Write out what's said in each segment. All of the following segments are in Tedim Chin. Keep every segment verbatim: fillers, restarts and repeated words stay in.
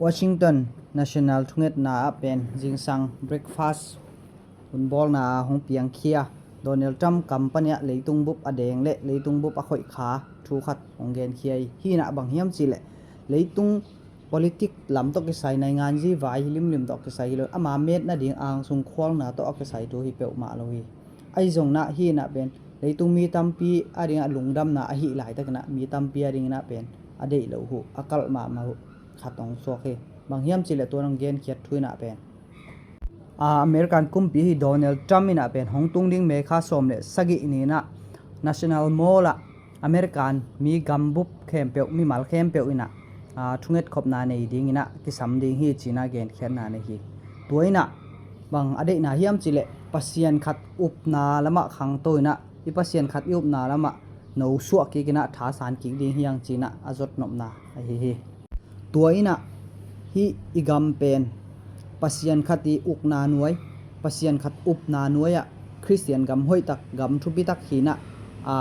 Washington National thungetna ah pen zingsang breakfast hunbawlna a hong piangkhia Donald Trump company ah leitung bup a deng le leitung bup a khoih kha thu khat hong genkhia hi. Hih in ah bang hiam cih leh leitung politik lam tawh kisai, nainganzi vai hi limlim tawh kisai hi lo, ama met nading angsung khualna tawh a kisai thu hi peuhmah lo hi. Ahi zongin ah hih in ah pen leitung mi tampi adingin ah lungdamna ahih laitakin ah mi tampi adingin ah pen a deih loh uh, a kalh mahmah uh khat hong suak hi. Bang hiam cih leh tua hong genkhiat thu in ah pen, a, American kumpi hi Donald Trump in ah pen hong tung ding May kha sawm le sagih ni in ah National Mall ah American mi gambup khempeuh, mimal khempeuh in ah, a, thungetkhopna nei dingin ah kisam ding hi ci-in ah genkhiatna nei hi. Tua in ah bang a deihna hiam cih leh Pasian khat upna lamah khangto in ah, i Pasian khat i upna lamah no suah kik in ah thasan kik ding hi hang ci-in ah a zotnopna ahi hi. Tua in ah hih i gam pen Pasian khat i ukna nuai, Pasian khat upna nuai ah Khristian gam hoihtak, gam thupitak hi in ah, a,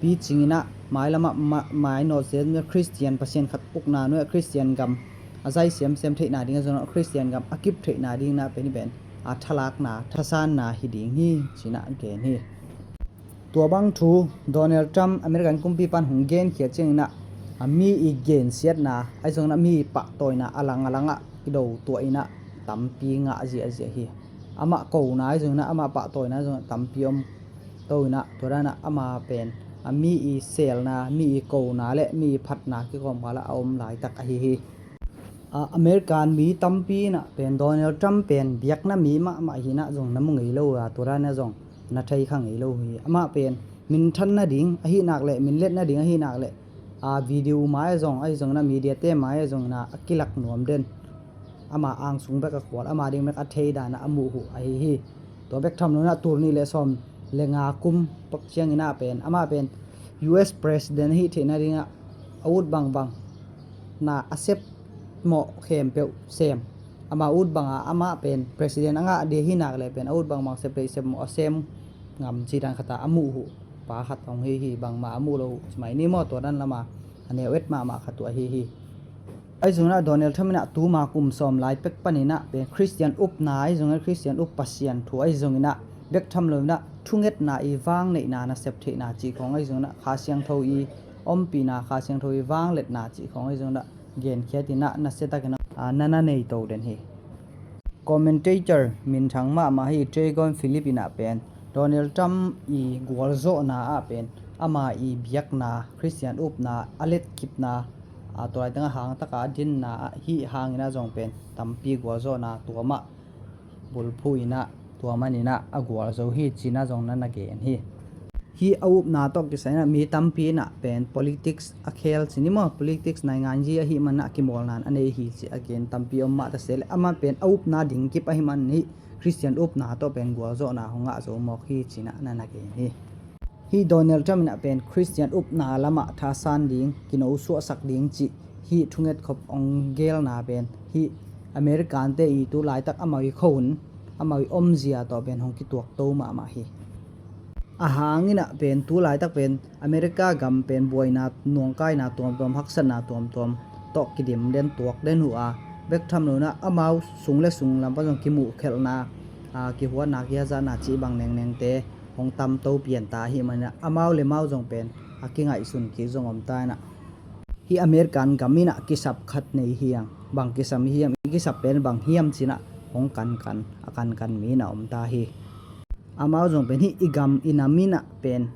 picing in ah mailam ah ma-, mainawt zel in ah Khristian, Pasian khat ukna nuai ah Khristian gam a zai semsem theihna ding, a zong ah Khristian gam a kip theihna dingin ah pen, i pen, a, thalakna, thasanna hi ding hi ci-in ah gen hi. Tua bang thu Donald Trump American kumpipa'n hong genkhiat ciangin ah, a, mi i gensiatna, ahi zongin ah mi i pahtawina a lang a lang ah kido tuah in ah tampi ngah ziahziah hi. Amah kona ahi zongin ah, amah pahtawina ahi zongin ah tampi om to in ah, tua dan ah ama pen, a, mi i selna, mi i kona le mi i phatna kikawmkal ah a om laitak ahi hi. A, American mi tampi in ah pen Donald Trump pen biakna mi mahmah hi in ah zong na mu ngei lo a, tua dan ah zong na thei kha ngei lo hi. Amah pen minthan nading ahih nak leh, minlet nading ahih nak leh, a, video mai ah zong, ahi zongin ah media te mai ah zongin ah a kilak nuam den, ama angsung bek a khual, ama ding bek a thei dan ah a muh uh ahi hi. Tua bek tham lo in ah tul nih le sawm le nga kum pak ciangin ah pen, amah pen U S President ahih theihna dingin ah a ut bangbang na a sep mawh khempeuh sem. Ama ut bang a, amah pen President a ngah ding ahih nak leh pen a ut bangbang sep deih sep mawh a sem ngam ci dan khat a a muh uh pa khat hong hi hi, bangmah a muh lo uh ci mai ni maw, tua dan lam a a neu et mahmah khat uh ahi hi. Ahi zongin ah Donald Trump in ah tuma kum sawm lai pek panin ah pen Khristian upna ahi zongin ah, Khristian up Pasian thu ahi zongin ah bek tham lo in ah thungetna i vangneihna nasep theihna cih khawng ahi zongin ah Kha Siangtho i ompihna, Kha Siangtho i vangletna cih khawng ahi zongin ah genkhiat in ah nasiatakin ah, a, na na nei to den hi. Commentator minthang mahmah hi Dragon Philip in ah pen Donald Trump i gualzawhna ah pen ama i biakna, Khristian upna, a letkipna, a, tua laitang a hangtak a a dinna ah hih hangin ah zong pen tampi gualzawhna tuam ah bulphuh in ah, tua manin ah a gualzo hi ci-in ah zong na na gen hi. Hih a upna tawh kisai in ah mi tampi in ah pen politics a khel ci ni maw, politics, nainganzi ahih manin ah kimawlna a nei hi ci a gen tampi om mah ta se leh, amah pen a upna ding kip ahih manin hih Khristian upna tawh pen gualzawhna hong ngah zo mawk hi ci-in ah na na gen hi. Hih Donald Trump in ah pen Khristian upna lamah thasan ding, kino suahsak ding cih hih thungetkhop hong gelna pen hih American te i tu laitak amau i khuahun, amau i omzia tawh pen hong kituakto mahmah hi. A hang in ah pen tu laitak pen America gam pen buaina, nuangkaina tuamtuam, haksatna tuamtuam tawh kidim den, tuak den uh a, bek tham lo in ah amau sung le sung lam pan zong kimuhkhelhna, a, kihuatna, kihazatna cih bang nengnengte hong tamto pian ta ahih manin ah amau le amau zong pen a kingaihsun kik zong om ta in ah, hih American gam in ah kisap khat nei hi hang. Bang kisam hiam, i kisap pen bang hiam ci-in ah hong kankan, a kankan mi in ah om ta hi. Amau zong pen hih i gam i nam in ah pen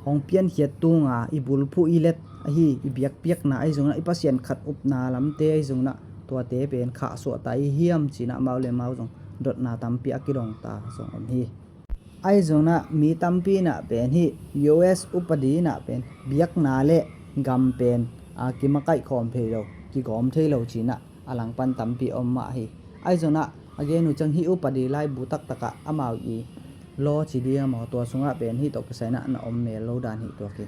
hong piankhiat tung a, i bulphuh i let ahi, i biakpiakna ahi zongin ah, i Pasian khat upna lamte ahi zongin ah, tuate pen khahsuah ta i hiam ci-in ah amau le amau zong dotna tampi a kidong ta zong om hi. Ahi zongin ah mi tampi in ah pen hih U S upadi in ah pen biakna le gam pen, a, kimakaih khawm thei lo, kigawm thei lo ci-in ah a langpan tampi om mah hi. Ahi zongin ah a gen uh ciang hih upadi laibu taktak ah amau i law ci ding a maw, tua sungah pen hih tawh kisai in ah na om mel lo dan hi tuak hi.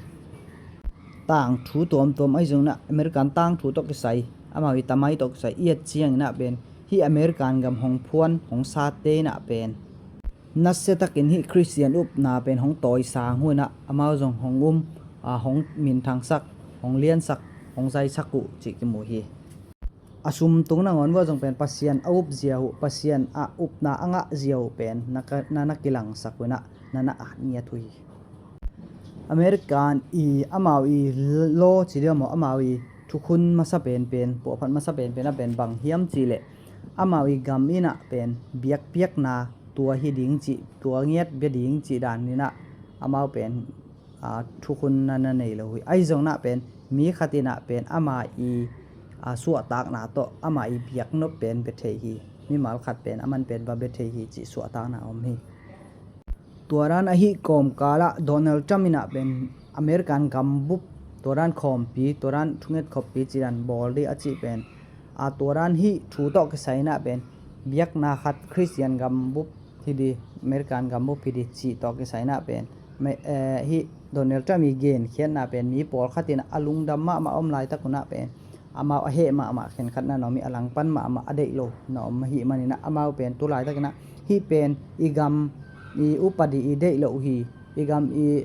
Tangthu tuamtuam ahi zongin ah American tangthu tawh kisai, amau i tamai tawh kisai i et ciangin ah pen hih American gam hong phuan, hong satte in ah pen nasiatakin hih Khristian upna pen hong tawisang uh in ah amau zong hong um, a, hong minthangsak, hong liansak, hong zaisak uh cih kimu hi. A sum tung nangawn vua zong pen Pasian a up zia uh, Pasian a upna a ngah zia uh pen na, na, na kilangsak uh inah na, na a ngiat uh hi. American i amau i law ci dia maw, amau i thukhun masa penpen, puahphat masa penpen a pen bang hiam cihleh amau i gam inah pen biakpiakna tua hi ding cih, tua ngiat bia ding cih dan inah amau pen a, thukhun na na nei lo hi. Ahi zong inah pen mi khat inah pen ama i a, suahtakna tawh ama i biaknop pen bia thei hi. Mimal khat pen aman pen va bia thei hi cih suahtakna om hi. Tua dan ahi kawmkalah Donald Trump inah pen American gambup tua dan khawmpi, tua dan thunget khoppi ci dan bawl dih a cih pen a, tua dan hih thu tawh kisai inah pen biakna khat Khristian gambup hi dih, American gambup hi dih cih tawh kisai inah pen hih Donald Trump i genkhiatna pen mi pawlkhat inah a lungdam mahmah om laitak unah pen amau a heh mahmah khenkhat na na om hi, a langpan mahmah a deih lo na om ahih maninah amau pen tu laitak inah hih pen i gam i upadi i deih loh hi, i gam i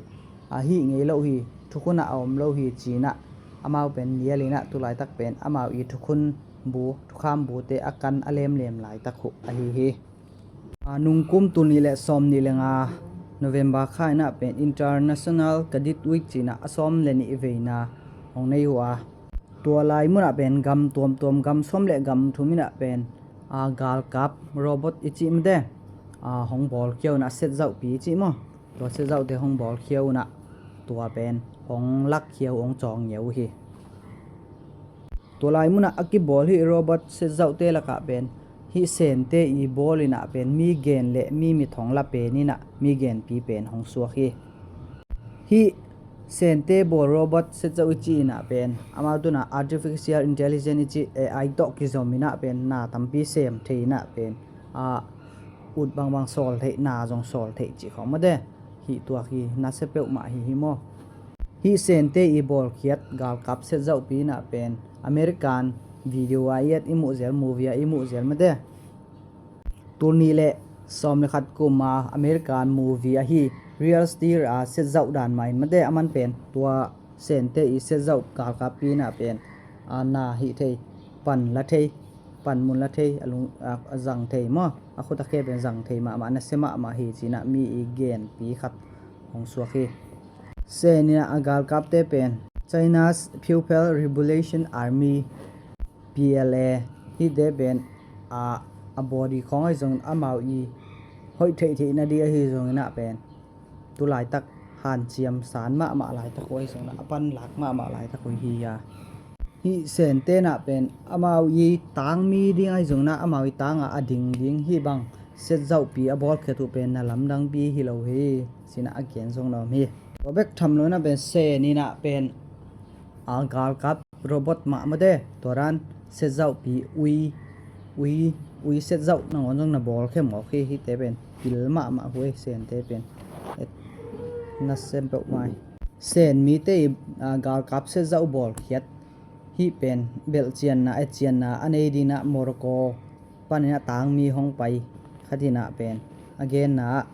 a hih ngei loh hi, thukhun ah a om lo hi ci inah amau pen nial inah tu laitak pen amau i thukhun bu, thukham bute a kan a lemlem laitak uh ahi hi. A, nungkum tul nih le sawm nih le nga November kha inah pen International Cadet Week ci inah a sawm le nih veina hong nei uh a, tua lai munah pen gam tuamtuam gam sawm le gam thum inah pen a, galkap robot i cih mate a, hong bawlkhia unah set zauhpi i cih maw, tua set zauhte hong bawlkhia unah tua pen hong lakkhia uh, hong cawng ngeu uh hi. Tua lai munah a kibawl hih robot set zauhte lakah pen hih Sente i bawl inah pen mi gen le mi mithong la pen inah mi genpi pen hong suak hi. Hih Sente bawl robot set zauh i cih inah pen amau tunah artificial intelligence i cih A I tawh kizom inah pen na tampi sem thei inah pen a, ut bangbang sawl theih, na zong sawl theih cih khawng mate. Hih tuak hi, nasia peuhmah hi hi maw. Hih Sente i bawlkhiat galkap set zauhpi inah pen American video a i et i muh zel, movie a i muh zel mate. Tul nih le sawm le khat kum a American movie ahi Real Steel a set zauh dan mah in mate, aman pen tua Sente i set zauh galkappi inah pen a, na hih thei, pan la thei, pan mun la thei, a lung a, a zang thei maw, a khut a khe pen zang thei mahmah, nasia mahmah hi ci inah mi i genpi khat hong suak hi. Sen inah a galkapte pen China's People's Liberation Army, P L A, hihte pen a, a body khawng ahi zongin amau i hoih theih theih nading ahi zong inah pen tu laitak hanciam san mahmah laitak uh ahi zongin a panlak mahmah laitak uh hi a. Hih Sente inah pen amau i tangmi ding ahi zong inah amau i tangah a ding ding hih bang set zauhpi a bawlkhiat uh pen na lamdangpi hi lo hi ci inah a gen zong na om hi. Tua bek tham lo inah pen Sen inah pen a, galkap robot mah mate, tua dan set zauhpi ui, ui, ui set zauh nangawn zong na bawlkhia mawk hi. Hihte pen pil mahmah uh hi, Sente pen et nasia peuhmah hi. Sen mite i a, galkap set zauh bawlkhiat hih pen belhcianna, etcianna a nei ding inah Morocco panin a tangmi hong pai khat inah pen a genna ah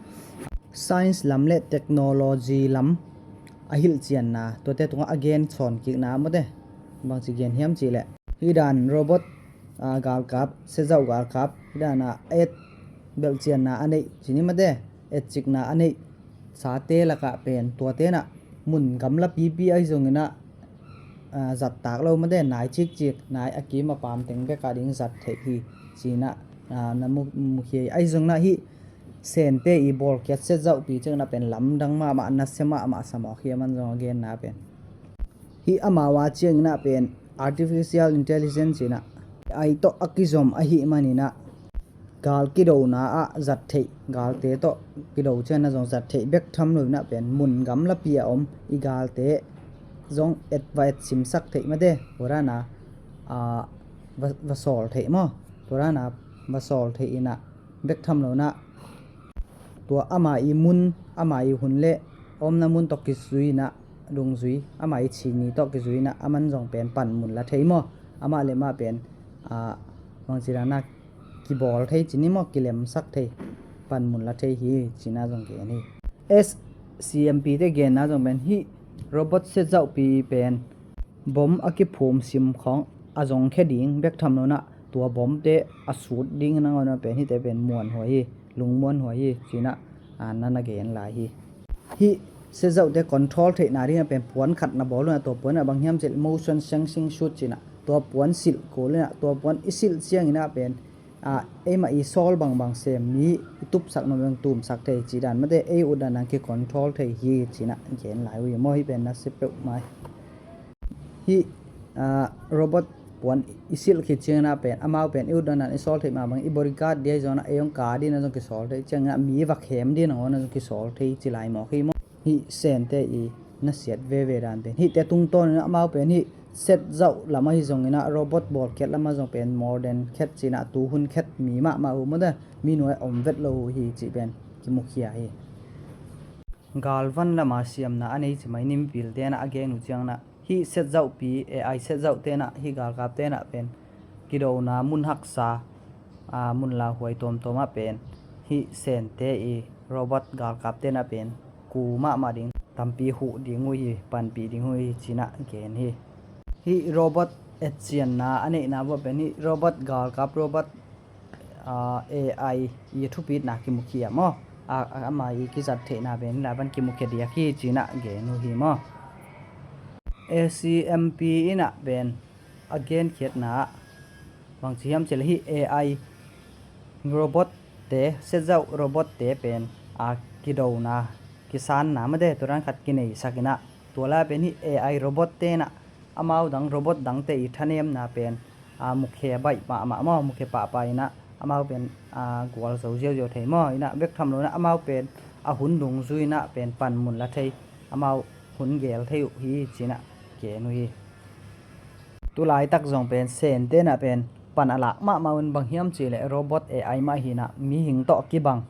science lam le technology lam a hilhcianna, tuate tungah a gen sawnkikna mate. Bangci gen hiam cihleh hih dan robot a, galkap, set zauh galkap hih dan a et belhcianna a neih ci ni mate, etcikna a neih sate lakah pen tuate inah mun gamla pipi ahi zong inah a, zattak lo mate, nai cikcik, nai a kim a paam teng bek a ding zat theih hi ci inah a, na mu, mukhia hi. Ahi zong inah hih Sente i bawlkhiat set zauhpi ciang inah pen lamdang mahmah, nasia mahmah sa mawk hi, aman zong a genna pen. Hih amau a ciang inah pen artificial intelligence inah A I tawh a kizom ahih man inah gal kidona ah zat theih, galte tawh kido ciang inah zong zat theih bek tham lo inah pen mun gamlapi a om i galte zong et va et simsak theih mate, tua dan a, a, va, va sawl theih maw, tua dan a va sawl theih inah bek tham lo inah tua ama i mun, ama i hun le omna mun tawh kizui inah, dungzui, ama i chini tawh kizui inah aman zong pen panmun la thei maw, amah le mah pen, a, bangci dan a kibawl thei ci ni maw, kilemsak thei, panmun la thei hi ci inah zong gen hi. S C M P te genna zong pen hih robot set zauhpi pen bom a kiphum sim khawng a zong khia ding bek tham lo-in ah tua bomte a sut ding nangawn ah pen hihte pen muanhuai hi, lungmuanhuai hi ci-in ah, a, na na gen lai hi. Hih set zauhte control theihna dingah pen puan khat na bawl un ah, tua puan ah bang hiam cih leh motion sensing suit ci-in ah, tua puan silh kul in ah, tua puan i silh ciangin ah pen, a, eimah i sawl bangbang sem, mi i tupsak na bang tumsak thei cih dan mate, ei utdan dan kicontrol thei hi ci-in ah gen lai uh hi maw. Hih pen nasia peuhmah hi. Hih, a, robot puan i silh khit ciangin ah pen amau pen i utdan dan i sawl theih mah bang, i bodyguard ding ahi zongin ah, ei hong ka dingin ah zong kisawl thei, ciangin ah mi va khem dingin ah zong kisawl thei ci lai mawk hi maw. Hih sente i nasiat veve dan pen hihte tungtawnin ah amau pen hih set zauh lam ahi zongin ah, robot bawlkhiat lam ah zong pen modern khat ci-in ah, tuhun khat mi mahmah uh maw, mi nuai om vet lo uh hi cih pen kimukhia hi. Galvan lama siamna a nei cimai ni mipilte in ah a gen uh ciangin ah, hih set zauhpi, A I set zauhte in ah, hih galkapte in ah pen kidona mun haksa, a, mun lauhuai tuamtuam ah pen hih sente i robot galkapte in ah pen ku mahmah ding, tampi huh ding uh hi, panpih ding uh hi ci-in ah gen hi. Hih robot etcianna a neihna bawh pen hih robot galkap, robot, a, A I i thupitna kimukhia maw. A, a, ama i kizat theihna pen hih lai pan kimukhia diak hi ci-in ah gen uh hi maw. A C M P in ah pen a genkhiatna ah bangci hiam cih leh hih A I robotte, set zauh robotte pen a kidona, kisanna mate, tua dan khat kineisak in ah, tua lai pen hih A I robotte in ah amau dang, robot dangte i thanemna pen, a, mukhia baih mahmah maw, mukhia pahpah in ah amau pen, a, gualzo ziauziau thei maw. In ah bek tham lo-in ah amau pen a hun dungzui in ah pen panmun la thei, amau hun gel thei uh hi ci-in ah gen uh hi. Tulaitak zong pen sente in ah pen pan a lak mahmah un, bang hiam cih leh robot A I mah hi-in ah mihing tawh kibang,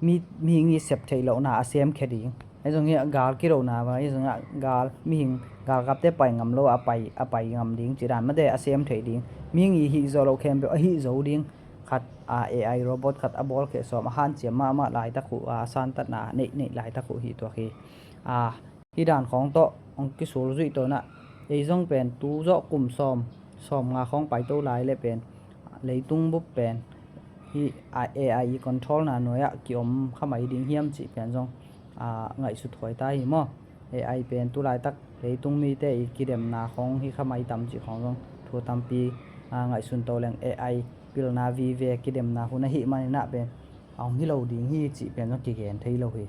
mi, mihing i sep theih lohna a semkhia ding. Ahi zongin ah gal kidona, ahi zongin ah gal, mihing galkapte pai ngam lo a pai, a pai ngam ding cih dan mate a sem theih ding. Mihing i hih zawh loh khempeuh a hih zo ding. Khat, a, A I robot khat a bawlkhia sawm, a hanciam mahmah laitak uh, a, santatna neih neih laitak uh hi tuak hi. A, hih dan khawng tawh hong kisulzuih to-in ah, ei zong pen tu zawh kum sawm, sawmnga khawng paito lai leh pen leitung bup pen hih, a, A I i controlna nuai-ah kiom kha mai ding hiam cih pen zong, a, ngaihsut huai ta hi maw. A I pen tulaitak leitung mite i kidemna khawng hi kha mai tam cih khawng zong thu tampi, a, ngaihsun to leng, A I pilna vive kidemna hun ahih manin ah pen a hong hi lo ding hi cih pen zong kigen thei lo hi.